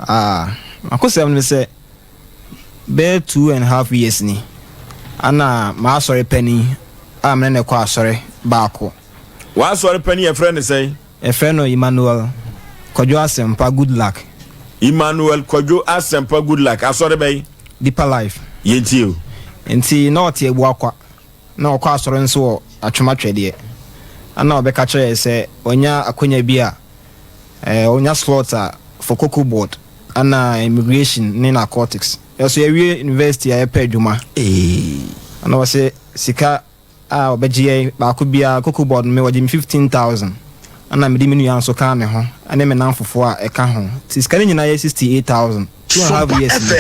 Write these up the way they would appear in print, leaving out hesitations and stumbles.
Ah, makosɛm ne sɛ bɛyɛ 2½ years ni ana maasɔre panin a mene ne kɔ asɔre baako. W'asɔre panin yɛfrɛ ne sɛn? Yɛfrɛ no Emmanuel Kwadwo Asɛmpa Good Luck. Emmanuel Kwadwo Asɛmpa Good Luck, asɔre bɛyi? Deeper Life. Yɛntie o. Nti na ɔte Abuakwa na ɔkɔ asɔre nso wɔ Atwematwɛdeɛ. Ana ɔbɛka kyerɛ yɛ sɛ ɔnya akonya bi a ɔnya slot a for Cocoa Board ana immigration ne narcotics. Yɛso yɛwie university a yɛpɛ adwuma. Ana wɔsɛ sika a ɔbɛgye yɛn baako biara, Cocoa Board no me wɔgye me 15,000, ana mede me nua nso kaa me ho ɛne me namfofoɔ a ɛka ho, nti sika no nyinaa yɛ 68,000. 2½ years ni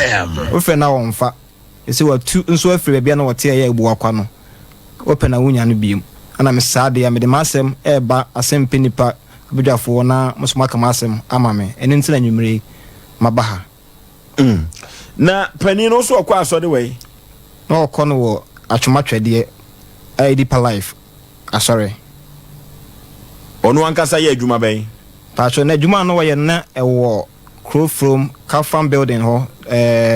wofrɛ na wɔmfa. Ɛsɛ watu nso afiri baabi a na wɔte a ɛyɛ Abuakwa no, wopɛ na wonya no biom. Ana me saa deɛ mede m'asɛm ɛɛba asɛm nipa abadwafoɔ na mo so moaka m'asɛm ama me. Ɛno nti na nwummerɛ yi maba ha. Na panin no nso ɔkɔ asɔre wɔ yi? Na ɔkɔ no wɔ Atwomatwɛdeɛ a Deeper Life asɔre. Ɔno ankasa yɛ adwuma bɛn? Paatwo, na adwuma no wɔyɛ no na ɛwɔ Kurofrom Kafam building hɔ,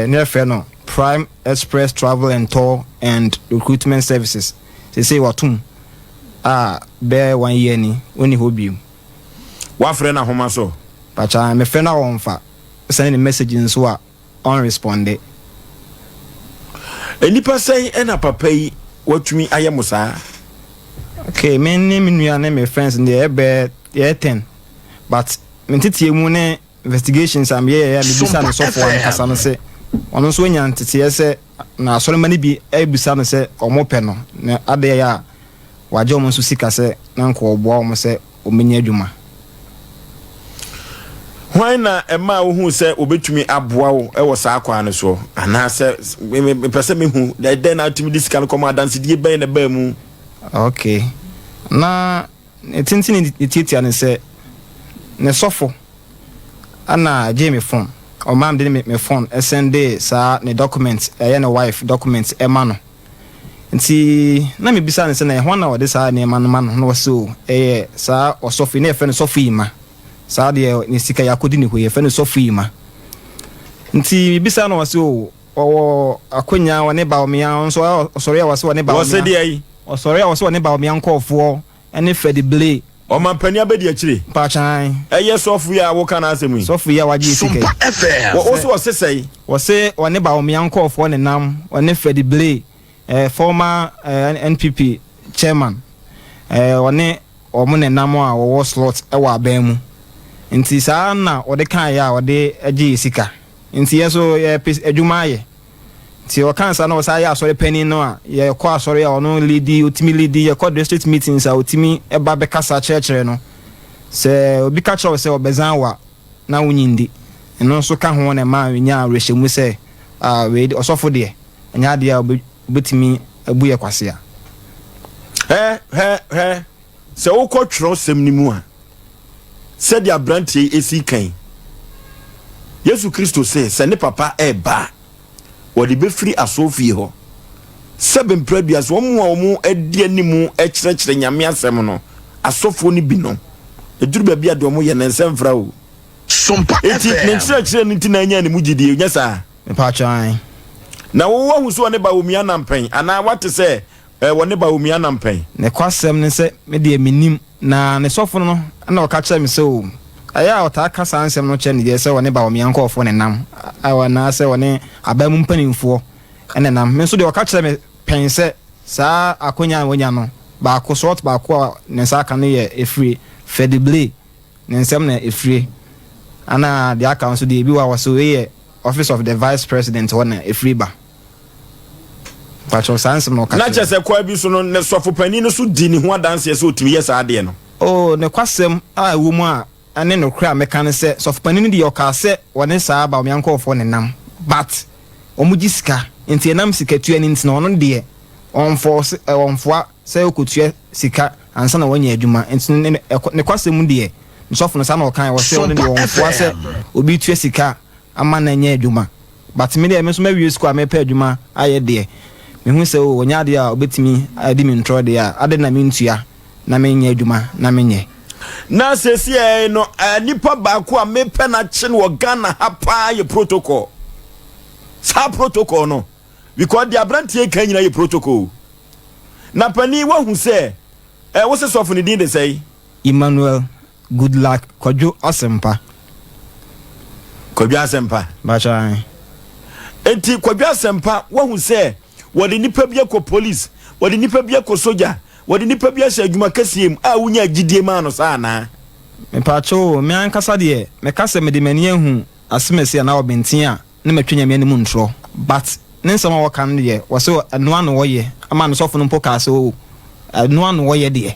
ne yɛfrɛ no Prime Express Travel and Tour and Recruitment Services. Seesei watom a bɛyɛ one year ni ɔnni hɔ biom. Wafrɛ no ahoma so? Paatwa, mefrɛ no a wɔmfa, sɛne ne message nso a ɔnresponde. Nnipa sɛn ɛna papa yi watumi ayɛ mo saa? Okay, me ne me nua ne me friends deɛ ɛbɛyɛ yɛyɛ 10, but me nteteɛ mu ne investigations a meyɛyɛ a mebisa ne sɔfoɔ ankasa no sɛ ɔno nso anya nteteɛ sɛ na asɔrema no bi abisa no sɛ ɔmo pɛ no na adeɛ a wagye ɔmo nso sika sɛ na nka ɔboa ɔmo sɛ ɔmɛnya adwuma. Hwan na ɛma wohu sɛ obɛtumi aboa wo ɛwɔ saa kwan no soɔ, anaasɛ mepɛ sɛ mehu dɛn na wotumi de sika no kɔma? Adansedie bɛn na baa mu? Okay, na ne tenten ne tiatia ne sɛ ne sɔfo ana gye me phone, ɔmaa me de me phone ɛsɛnde saa ne document, ɛyɛ ne wife document ɛma no. Nti na mebisa ne sɛ na ɛho na ɔde saa nneɛma no ma no, na wɔsɛ o ɛyɛ saa ɔsɔfo yi na yɛfrɛ no sɔfo yi ma saa deɛ ne sika yɛakɔdi ne hɔ, yɛfrɛ no sɔfo yi ma. Nti mebisa no, wɔsɛ o ɔwɔ akonya ɔne Bawumia nso ɔsɔre a wɔsɛ ɔne Bawumia. Wɔsɛ deɛ yi? Ɔsɔre a wɔsɛ ɔne Bawumia nkɔɔfoɔ ɛne Freddie Blay. Ɔmampani abɛdi akyire? Mpaakyan. Ɛyɛ sɔfo yi a woka n'asɛm yi? Sɔfo yi a wagye sika yi. Wɔ so wɔse sɛi? Wɔse ɔne Bawumia nkɔɔfoɔ nenam, ɔne Freddie Blay, former NPP chairman, ɔne ɔmo nenam a wɔwɔ slot ɛwɔ aban mu. Nti saa na ɔde kaeɛ a ɔde gye sika. Nti yɛn nso yɛpɛ adwuma ayɛ, nti ɔka nsa na ɔsan yɛ asɔre panyin no a yɛkɔ asɔre a ɔno lead, otumi lead, yɛkɔ district meetings a otumi ɛba bɛkasa kyerɛkyerɛ no sɛ obi ka kyerɛ wo sɛ ɔbɛzan wa na wonyi ndi. Ɛno nso ka ho na ɛma nya awerɛhyɛmu sɛ ah, wei ɔsɔfo deɛ ɛnyɛ adeɛ a obɛtumi abu yɛ kwasea. Hɛ hɛ hɛ, sɛ wokɔ twerɛsɛm no mu a, sɛdeɛ aberanteɛ yi esi kan, Yesu Kristo sɛ ne papa ɛɛba a, wɔde bɛfiri asɔrefie hɔ sɛ bɛmpira so wɔn a wɔn adi anim kyerɛkyerɛ Nyame asɛm no, asɔfoɔ no bi no, ɛduru baabi a deɛ wɔn yɛ ne nsɛm fra o. Sompa enti ne FM. nkyerɛkyerɛ no nti na anya ne mu gyidie, nyɛ saa? Mepatwan. Na wowɔ hu so ɔne Bawumia nampɛn anaa wate sɛ wɔne Bawumia nampɛn? Ne kwasɛm ne sɛ me deɛ menim na ne sɔfo no na ɔka kyerɛ me sɛ o ɛyɛ a ɔtaa ka saa nsɛm no kyerɛ ne deɛ sɛ ɔne Bawumia nkɔɔfoɔ ne nam anaasɛ ɔne aban mu mpanimfoɔ ɛne nam. Me nso deɛ ɔka kyerɛ me pɛn sɛ saa akonya a wɔnya no baako, slot baako a ne nsa aka no yɛ ɛfiri Freddie Blay ne nsɛm na ɛfiri, ana deɛ aka nso deɛ ebi wɔ a wɔsɛ wei yɛ Office of the Vice President hɔ na ɛfiri ba. Mpakyɛw, saa nsɛm na ɔka na kyerɛ. Kyerɛ sɛ kwan bi so no, ne sɔfo panin no so di ne ho adanseɛ sɛ ɔtumi yɛ saa adeɛ no. O ne kwasɛm a ɛwɔ mu a ɛne nokorɛ a mɛka ne sɛ sɔfopanin no deɛ ɔkaa sɛ wɔne saa Bawumia nkɔɔfoɔ ne nam, but wɔn gye sika, nti ɛnam sikatua no nti na ɔno deɛ ɔnfɔɔse ɔnfoa sɛ ɔkɔtua sika ansa na wɔanya adwuma. Nti ne kwasɛm mu deɛ ne sɔfo no saa na ɔkan wɔ sɛ ɔno deɛ ɔnfoa sɛ obi tua sika ama na anya adwuma, but me deɛ me nso mawie sukuu a mepɛ adwuma ayɛ deɛ, mehu sɛ o ɔnyɛ adeɛ a ɔbɛtumi adi me ntorɔ deɛ a ade na mentua na menyɛ adwuma na menyɛ. Na seesei no, nipa baako a mepɛ no akye no wɔ Ghana ha paa yɛ protocol. Saa protocol no, because deɛ aberanteɛ ka nyina yɛ protocol. Na panin wahu sɛ, wo se sɔfo ne din de sɛe? Emmanuel Goodluck Kwadwo Asɛmpa. Kwadwo Asɛmpa. Bakyɛ. Enti Kwadwo Asɛmpa wahu sɛ wɔde nipa bi akɔ police, wɔde nipa bi akɔ soja, wɔde nipa bi ahyɛ adwuma kɛseɛ mu a wonya gyidie maa no saa anaa? Mepaakyɛw, me ankasa deɛ, meka sɛ mede m'ani ahu asemasi anaa ɔbɛnten a na matwa Nyame anim ntorɔ. But ne nsɛm a wɔka no deɛ, wɔsɛ ɛnoa na wɔyɛ ama ne sɔfo no mpo kaa sɛ o, ɛnoa na wɔyɛ deɛ.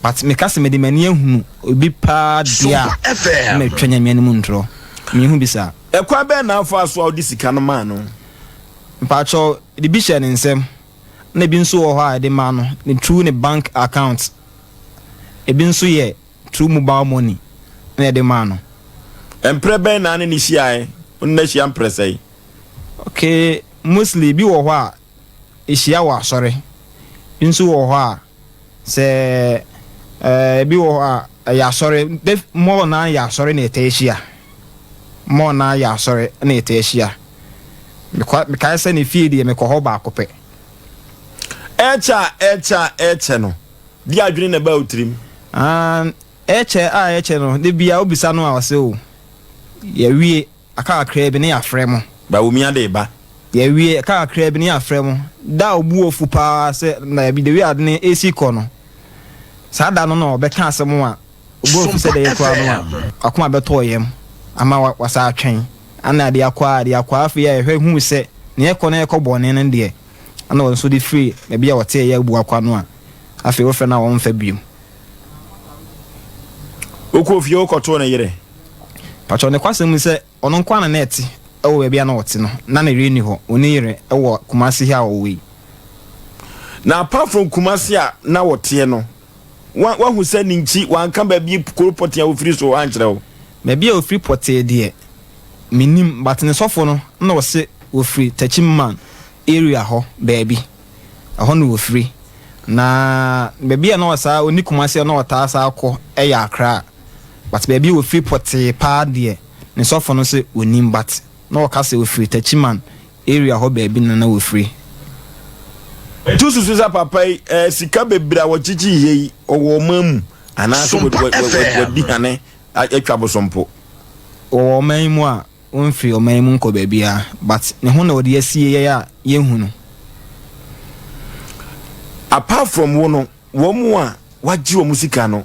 But meka sɛ mede m'ani ahunu obi paa deɛ a, na matwa Nyame anim ntorɔ. Mehu bi saa. Ɛkwan bɛn na afa so a wode sika no maa no? Mpaakyɛw, de bi hyɛ ne nsam, na ebi nso wɔ hɔ a yɛde maa no ne through ne bank account. Ebi nso yɛ through mobile money na yɛde maa no. Mprɛ bɛn na ne ne hyiae? Wo ne no ahyia mprɛ sɛn? Okay, mostly bi wɔ hɔ a ehyia wɔ asɔre. Bi nso wɔ hɔ a sɛ ebi wɔ hɔ a ɛyɛ asɔre, more na yɛ asɔre na yɛtaa hyia. More na yɛ asɔre na yɛtaa hyia. Mekae sɛ ne fie deɛ mekɔ hɔ baako pɛ. Ɛkyɛ a ɛkyɛ a ɛkyɛ no, di adwene na ɛbaa wo tirim? Ɛkyɛ a ɛkyɛ no, de bia wobisa no a ɔsɛ o, yɛwie aka kakraa bi ne yɛafrɛ mo. Bawumia de ba. Yɛwie aka kakraa bi ne yɛafrɛ mo. Da a obu ofu paa sɛ na yɛbi de wi ade ne esi kɔ no. Saa da no na ɔbɛka asɛm a obu ofu sɛ deɛ yɛkora no a akoma bɛtɔ yam ama wasa atwɛn. Ana ade akɔ a ade akɔ afei a yɛhwɛ hu sɛ ne yɛkɔ na yɛkɔ bɔne no deɛ ana wɔn nso de firi baabi a wɔte yɛ abu akwa no a afei wofrɛ no a wɔmfa biom. Wokɔ fie wokɔtoo ne yere? Patwɔ ne kwasɛm mu sɛ ɔno nko ana na ɛte ɛwɔ baabi a na ɔte no na ne yere ni hɔ, ɔne yere ɛwɔ Kumasi ha a ɔwɔ yi. Na apart from Kumasi a na wɔteɛ no, wahu sɛ ne nkyi wanka baabi kuro pɔtee a wofiri so ankyerɛ wo? Baabi a ofiri pɔtee deɛ menim, but ne sɔfo no na ɔse wɔfiri Techiman area hɔ baabi, ɛhɔ na wɔfiri. Na baabi a na ɔsaa ɔni Kumasi a na ɔtaa saa kɔ ɛyɛ Accra, but baabi a wɔfiri pɔtee paa deɛ ne sɔfo no sɛ ɔnim, but na ɔka sɛ wɔfiri Techiman area hɔ baabi na na wɔfiri. Nti wosusu sɛ papa yi sika bebree a wɔkyekye yie yi ɔwɔ ɔman mu anaasɛ wadi hane atwa bosompo? Wɔwɔ ɔman yi mu a wɔmfiri ɔman yi mu nkɔ baabiara, but ne ho na wɔde asie yɛ a yɛnhu no. Apart from wo no, wɔn mu a wagye wɔn sika no,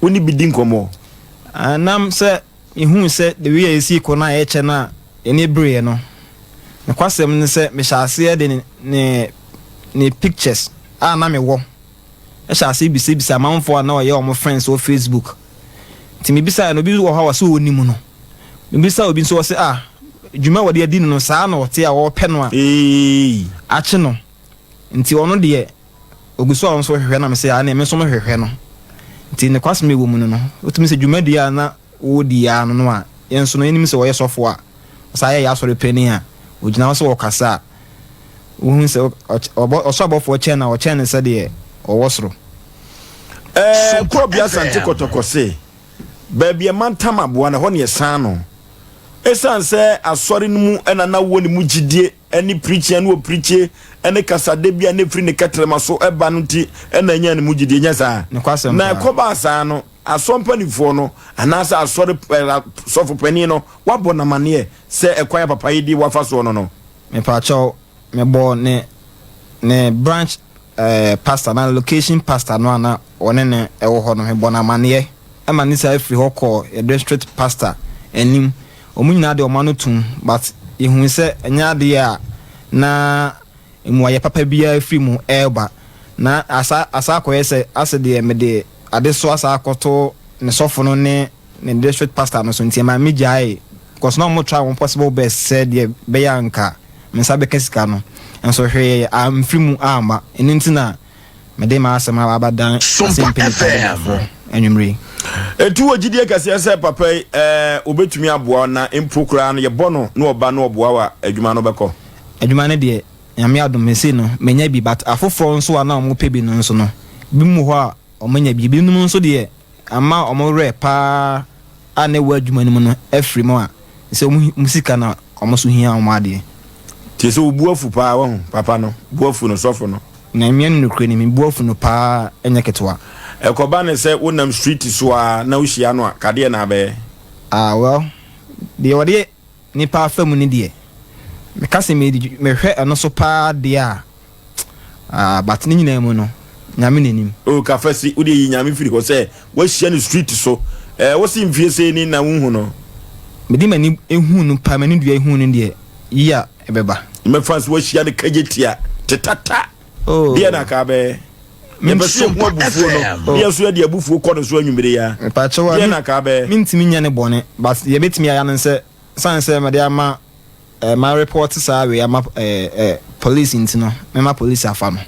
wo ne bi di nkɔmmɔ? Nam sɛ mehu sɛ the way a yɛsi kɔ no a yɛkyɛ no a yɛne bereɛ no, nokwasɛm ne sɛ mehyɛ aseɛ de ne pictures a na mewɔ ɛhyɛ aseɛ bisabisa amanfoɔ a na ɔyɛ wɔn friends wɔ Facebook. Nti mebisa no, obi wɔ hɔ a wɔsɛ ɔnim no. Mebisa obi nso wɔsɛ ah, dwuma a wɔde adi no no saa na ɔte a wɔpɛ no a akye no. Nti ɔno deɛ ogu so a ɔno nso hwehwɛ na mesɛ ah, ne me nso mehwehwɛ no. Nti ne kwasɛm ɛwɔ mu no no, wotumi sɛ dwumadie a na wɔdi ya no no a yɛn nso no yɛnim sɛ wɔyɛ sɔfo a ɔsaa yɛ yɛ asɔre panin a ogyina hɔ sɛ wɔkasa a wohu sɛ ɔsɔ abɔfoɔ kyɛn na ɔkyɛn no sɛdeɛ ɔwɔ soro. Kɔɔbi Asante Kɔtɔkɔ se baabi a mantam aboa no ɛhɔ ne ɛsan no. Ɛsiane sɛ asɔre no mu ɛna na wɔ ne mu gyidie ne pirikyi ne ɔpirikyie ne kasade bi a ne firi ne kɛtrɛma so ɛba no nti ɛna ɛnya ne mu gyidie, nyɛ saa? Na ɛkɔbaa saa no, asɔ mpanimfoɔ no anaasɛ asɔre sɔfo panin no wabɔ n'amaneɛ sɛ ɛkwan a papa yi de wafa soɔ no no. Mepaakyɛw, mebɔ ne branch pastor na location pastor no a na ɔne ne ɛwɔ hɔ no, mebɔ n'amaneɛ ɛma ne saa firi hɔ kɔɔ yɛ district pastor anim. Wɔn nyinaa de wɔn ano tum, but yɛhu sɛ ɛnyɛ adeɛ a na mmuayɛ papa biara firi mu ɛreba. Na asa akɔyɛ sɛ asɛ deɛ mede ade so asa akɔto ne sɔfo no ne ne district pastor no so, nti ɛma me gyae because na wɔn try wɔn possible best sɛ deɛ bɛyɛ anka me nsa bɛka sika no, nso hwee amfiri mu amma. Ɛno nti na mede m'asɛm aba dan asɛm mpanyinfoɔ abɛdwafoɔ anwummere yi. Etu wɔ gyidie kɛseɛ sɛ papa yi obetumi aboa na mpo koraa no yɛbɔ no na ɔba na ɔboa wa adwuma no bɛkɔ. Adwuma no deɛ Nyame adom mese no menya bi, but afoforɔ nso a na wɔn pɛ bi no nso no bi mu hɔ a wɔn anya bi, ebinom nso deɛ ama wɔn werɛ paa a na ɛwɔ adwuma no mu no afiri mu a, sɛ wɔn sika na wɔn nso hia wɔn adeɛ. Tie sɛ wo bu afu paa wahu papa no bu afu no sɔfo no. Nyame ne nokorɛ ni me bu afu no paa ɛnyɛ ketewa. Ɛkɔba ne sɛ wo nam street so aa na wo hyia no a ka deɛ na abɛyɛ? Ah well deɛ wɔde nipa afa mu no deɛ meka sɛ mehwɛ ɛno so paa deɛ a Ah but ne nyinaa mu no Nyame na nim. Oh Kafasi wo deɛ yi Nyame firi hɔ sɛ wahyia no street so eh wo se mfie sei ni na wo hu no. Mede m'ani hu no paa m'ani dua hu no deɛ yi a ɛbɛba. Mɛfa sɛ wahyia no kagyetia tetata oh. Deɛ na ka bɛyɛ. Yɛpɛ sɛ yɛhu abufuo no ne yɛn nso yɛde abufuo kɔ no so anwummere yi a. Mepakyɛw a Deɛ na ka bɛyɛ. Mentumi nyɛ no bɔne but deɛ mɛtumi ayɛ no sɛ sane sɛ mede ama Eh ma report saa wei ama eh eh police nti no mɛma police afa no.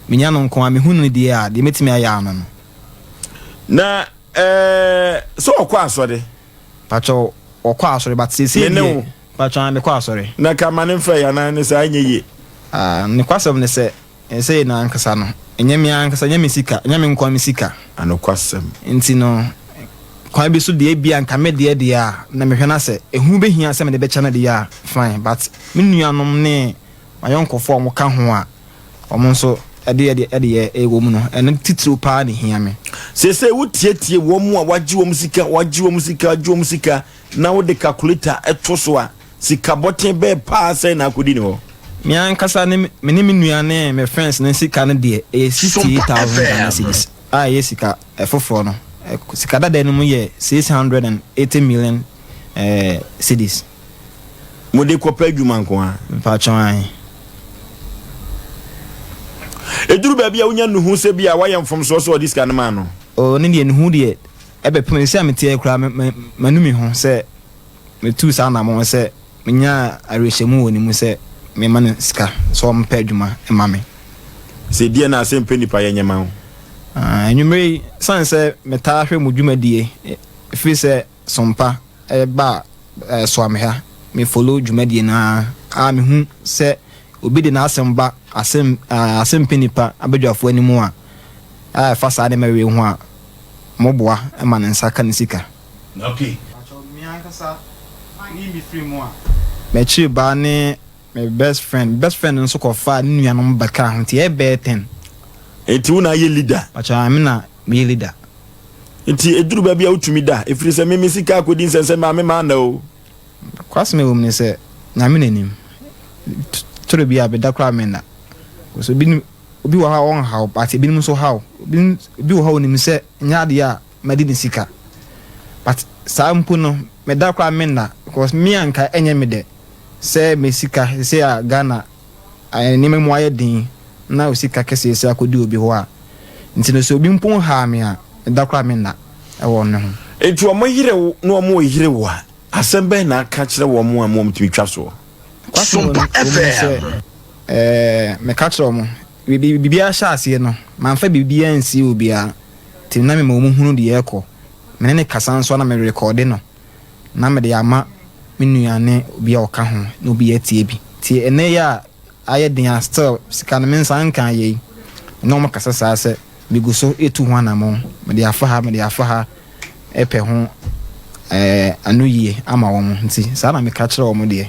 Menya no nko a mehu no deɛ a deɛ mɛtumi ayɛ ano no. Na eh sɛ ɔkɔ asɔre? Pakyɛw ɔkɔ asɔre but seesei Me ne deɛ wo. pakyɛw ae mekɔ asɔre. Na ka ma no mfrɛ yɛ anaa ne saa ɛnyɛ yie? Ah nokwasɛm ne sɛ Seesei no ankasa no, ɛnyɛ me ankasa, ɛnyɛ me sika, ɛnyɛ me nko ara me sika. Anokwasɛm. Nti no, kwan bi so deɛ ebia nka me deɛ deɛ a, na mehwɛ na sɛ ɛho bɛhia sɛ mede bɛkyɛ no deɛ a, fine. But me nuanom ne m'ayɔnkofoɔ a wɔka ho a wɔn nso de ɛde ɛdeɛ ɛwɔ mu no, ɛno titiriw paa na ɛhia me. Seesei wotietie wɔn a wɔagye wɔn sika, wɔagye wɔn sika, wɔagye wɔn sika, na wode calculator to so a, Sika bɔten bɛɛ paa sɛn na akɔdi ne hɔ? Me ankasa ne me ne me nua ne me friends no sika no deɛ ɛyɛ 68,000 Ghana cedis a ɛyɛ sika foforɔ no. Sika dada no mu yɛ 680 million cedis. Mode kɔpɛ adwuma nko ara? Mpakyɛw ae. Ɛduru baabi a wonya nuhu sɛ bi a woayɛ mfomsoɔ sɛ ɔde sika no maa no? Oh, ne deɛ nuhu deɛ ɛbɛpem seesei a meteɛ yi koraa manu me ho sɛ Metuu saa anammɔn no sɛ menyaa awerɛhyɛmu wɔ ne mu sɛ mema no sika sɛ ɔmpɛ adwuma mma me. Sɛ deɛn na asɛm pɛ nipa yɛ nyɛ ma wo? Anwummerɛ yi, sane sɛ metaa hwɛ mo dwumadie ɛfiri sɛ Sompa ba Soameha, me follow dwumadie no ara a mehu sɛ obi de n'asɛm ba asɛm asɛmpɛ nipa abadwafoɔ anim a a ɛfa saa nneɛma wei ho a, moboa ma ne nsa ka ne sika. Okay. Pakyɛw me ankasa woyi me firi mu a. M'akyiri ba ne me best friend, me best friend nso kɔ faa ne nuanom ba kaa ho nti yɛyɛ bɛyɛ ten. Nti wo na ayɛ leader? Pakyɛw ae me na meyɛ leader. Nti eduru baabi a wotumi da? Efiri sɛ me me sika akɔdi nsɛnsɛm maa me maa nna o. Nokwasɛm a ɛwɔ mu ne sɛ Nyame na nim. Toro bi a meda koraa menna. Cause obi obi wɔ hɔ a ɔnhaw but ebinom nso haw. Obi obi wɔ hɔ a onim sɛ nyɛ adeɛ a madi ne sika but saa mpo no meda koraa menna because me a nka ɛnyɛ me dɛ sɛ me sika sesei a Ghana nneɛma mu ayɛ den na wo sika kɛseɛ sɛ akɔdi obi hɔ a nti no sɛ obi mpo nhaa me a meda koraa menna ɛwɔ ne ho. Nti wɔn yere wo na wɔn reyere wo a, asɛm bɛn na aka kyerɛ wɔn a wɔtumi twa soɔ? Kwasɛm wɔ mu sɛ ɛɛ meka kyerɛ wɔn biribiara hyɛ aseɛ no mamfa biribiara ansie obiara. Nti na mema wɔn hunu deɛ ɛrekɔ. Me ne no kasa nso a na merekɔɔde no na mede ama me nua ne obi a ɔka ho na obi atie bi. Nti ɛnnɛ yi a ayɛ den a still sika no me nsa nkaa yei. Me ne wɔn kasa saa sɛ megu so retu ho anammɔn. Mede afa ha, mede afa ha repɛ ho eh, anoyie ama wɔn. Nti saa na meka kyerɛ wɔn deɛ.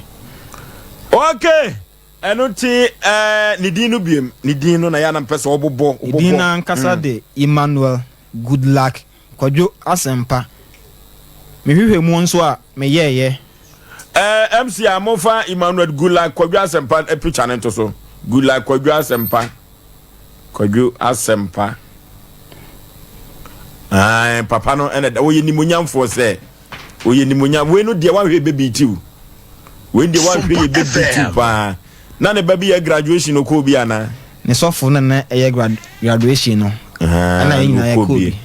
Okay! Ɛno nti ɛɛ ne din no biem, ne din no na yɛ a na mpɛ sɛ ɔbobɔ, Ne din wobobɔ. no ankasa de Emmanuel Goodluck Kwadwo Asɛmpa. Me nhwehwɛmu nso a meyɛeɛ. Ɛɛ MC a momfa Emmanuel Goodluck Kwadwo Asɛmpa picture no nto so. Goodluck Kwadwo Asɛmpa. Kwadwo Asɛmpa. Ae, papa no ɛna da ɔyɛ nimonyamfoɔ sɛ ɔyɛ nimonyam wei no deɛ wanhwɛ yɛ bɛbi tiw wei deɛ wanhwɛ yɛ bɛbi tiw paa na ne ba bi yɛ graduation ɔkɔɔ bi anaa. Ne sɔfo no na ɛyɛ graduation no ɛna yɛn nyinaa yɛkɔɔ bi.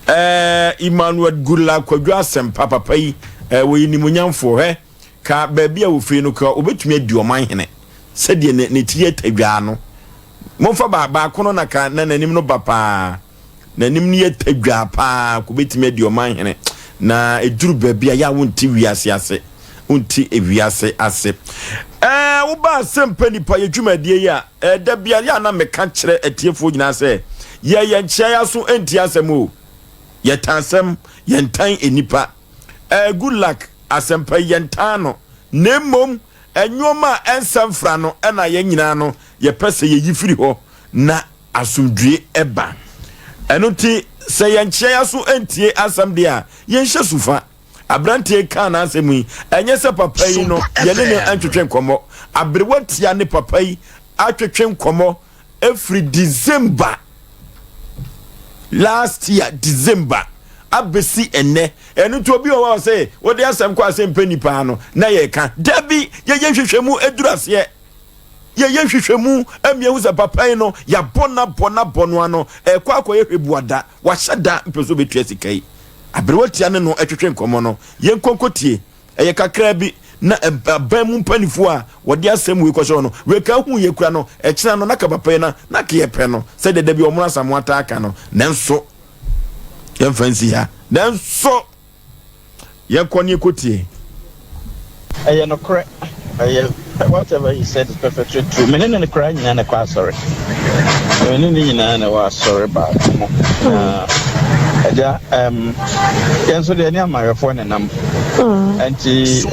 Ɛɛ Emmanuel Gula Kwadwo Asɛmpa papa yi ɛɛ wɔyɛ nimonyamfoɔ hwɛ ka baabi a wɔfiri no ka wɔbɛtumi adi ɔman hene sɛdeɛ ne ne ti yɛ tadwaa no momfa ba baako no na ka na n'anim no ba paa. N'anim no yɛ tadwaa paa, kobetumi adi ɔman hene. Na eduru baabi a yɛ a wonte wiase ase. Wonte wiase ase. Ɛɛ, woba Asɛmpa Nipa yɛ dwumadie yi a, ɛɛ, da bia yɛ a na meka kyerɛ atiefoɔ nyinaa sɛ, yɛ yɛn nkyea yɛ aso ntie asɛm o. Yɛtan asɛm, yɛntan nnipa. Good luck asɛmpa yi yɛntan no, na mmom nneɛma a ɛnsɛ mfra no ɛna yɛn nyinaa no yɛpɛ sɛ yɛyi firi hɔ na asomdwie ɛba. Ɛno nti sɛ yɛnkyea yɛ so ntie asɛm deɛ a, yɛnhyɛ sufa. Aberanteɛ kaa n'asɛm yi, ɛnyɛ sɛ papa yi no yɛne no ntwetwe nkɔmmɔ. Aberewa tia ne papa yi atwetwe nkɔmmɔ efiri December last year, December abɛsi ɛnɛ. Ɛno nti obi wɔ hɔ a sɛ wɔde asɛm kɔ asɛm pɛ nipa no na yɛka dabi, yɛyɛ nhwehwɛmu eduru aseɛ, yɛyɛ nhwehwɛmu ɛmia hu sɛ papa yi no yɛabɔ na bɔ na bɔ no ano ɛkɔ akɔyɛ hwɛbuada, wahyɛ da mpɛ so bɛtua sika yi. Aberewa tia ne no ɛtwetwe nkɔmmɔ no, yɛn nkonko tie, ɛyɛ kakra bi na aban mu mpanimfoɔ a wɔde asɛm wei kɔhyɛ no weka hu yɛ kura no ɛkyina no naka papa yi na naka yɛ pɛ no sɛdeɛ dabi ɔmo asamoa ata aka no. Nanso yɛmfa nsi ha, nanso yɛnkɔ ne yɛkɔtie. Ɛyɛ nokorɛ, ɛyɛ whatever he said is perfectly true. Me ne ne koraa nyinaa na ɛkɔ asɔre, me ne ne nyinaa na ɛwɔ asɔre baako mu. Na agya yɛn nso deɛ ne amayɛfoɔ ne nam. Nti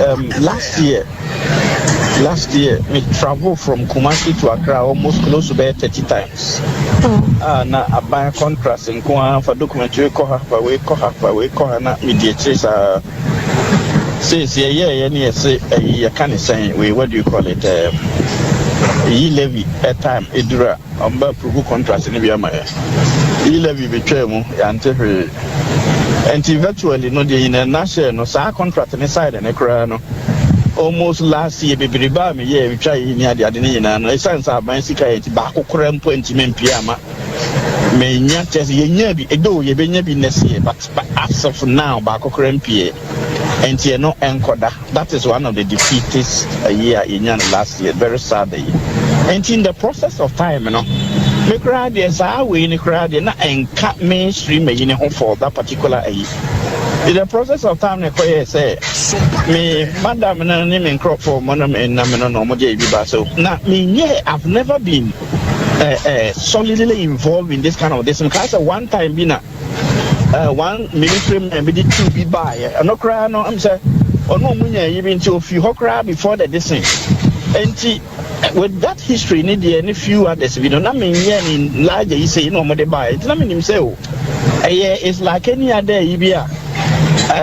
last year me travel from Kumasi to Accra almost close to bɛyɛ 30 times. Ah, na aban contract nko ara, fa document wei kɔ ha, fa wei kɔ ha, fa wei kɔ ha, na medi akyire saa. Seesi ɛyɛɛyɛ ne yɛse ɛyi yɛka ne sɛn wei, what do you call it, e-levy time ɛduru a ɔmba approve contract no bi ama yɛ. E-levy betwaa mu, yɛante hwee. Nti virtually no deɛ nyina nahyɛ no saa contract ne side ne koraa no, almost last year bebrebe a meyɛ metwa yi ne adeade no nyinaa no, ɛsiane sɛ aban sika yɛ nti baako koraa mpo ntimi mpie ama menya kyerɛ sɛ yɛnya bi ɛdo yɛbɛnya bi next year, but as of now baako koraa mpie. Nti ɛno ɛnkɔda. That is one of the defeatist year yɛnya no last year, very sad year. Nti in the process of time no, me koraa deɛ saa wei ne koraa deɛ na ɛnka mainstream ayi ne ho for that particular ayi. In the process of time ne kɔyɛ sɛ me madam no ne me nkurɔfoɔ mo no me nam no na ɔmo de ayi ba so na menyɛ. I've never been solidly involved in this kind of this. Nkaa sɛ one time bi na one military man bi de two bi baayɛ, ɛno koraa no sɛ ɔno ɔmo nya ayi bi nti ofi hɔ koraa before the this thing. Nti with that history ne deɛ ne few others bi no na menyɛ ne large yi sɛ yi na ɔmo de baayɛ, nti na menim sɛ o ɛyɛ, it's like any other yi bi a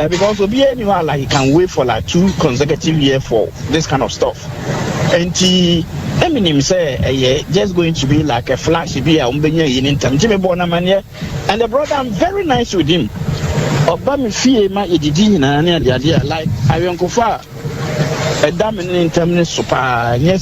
because obiara ni hɔ a like he can wait for like 2 consecutive years for this kind of stuff. Nti na menim sɛ ɛyɛ just going to be like a flash bi a wɔbɛnya yi ne ntam, nti mebɔ no amanneɛ. And the brother, I'm very nice with him, ɔba me fie ma yɛdidi nyinaa ne adeade a like ayɔnkofa a ɛda me ne ntam ne so paa nyɛ.